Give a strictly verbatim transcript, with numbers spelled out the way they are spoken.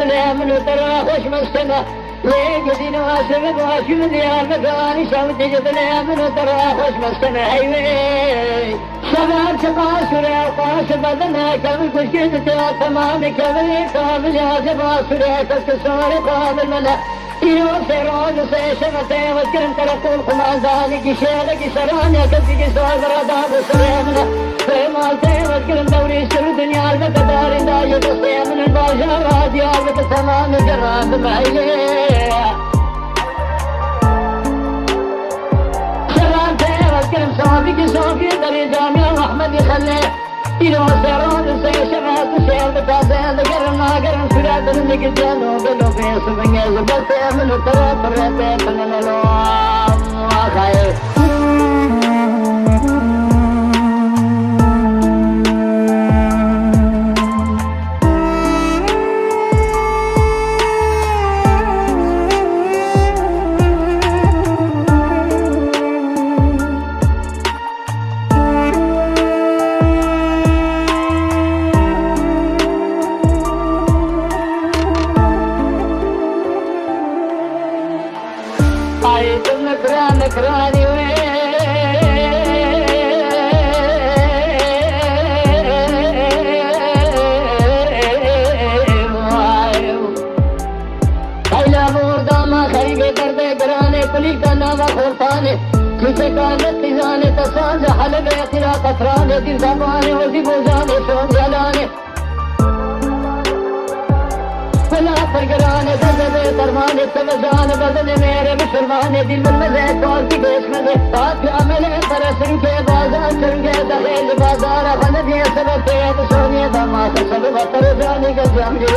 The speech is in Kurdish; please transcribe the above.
Lê min û te re xweş meskene. Lê gidî nivasê min baş min diyar me kanî şev dî dilê min û te re xweş meskene. Hey wey. Sever çi qasûre, qasû bedene, kevir kuşkî di tê temamê kevirê kamil ya ze basûre, kes ki sarê qabil mene. Îro sê roj û sê şev e tê vekirin tereqol qumandanî gişê de gişeran ya kes ki sar bira da bi serê min e. Peyman tê vekirin dewrî sir dinya ve tedarî da ye destê min in bajar a diyar ve temamê geran bi meylê. Şevan tê vekirin safî ki safî derê camî Ahmedî xelê. Îro sê roj û sê şev e tu şêr bi taze digerin nagerin sure dirin digicen û gelo bê sibingê ji ber tê min û te re pirre tê pinine lo. Axayê. Ay tu nikra nikranî wê. Qayla bordama xerîbê derdê giranê, kulîk de nava xortanê. Kûçeka me qîzanê, te sanca helebê, qîra qetranê, dîr zamanê, wezî bozanê, şon gelanê. Bila pirgiranê, derdê bê dermanê, te me canê, bedenê mêrê, bişirvanê, dîl min mezê, kar ki geç mezê. Tat bi emelê, tere sirkê, bazar sirkê, dexê li bazara, xwe nebiyê sebepê, bi şonê dama, te sebeba, tere canê, gel canê.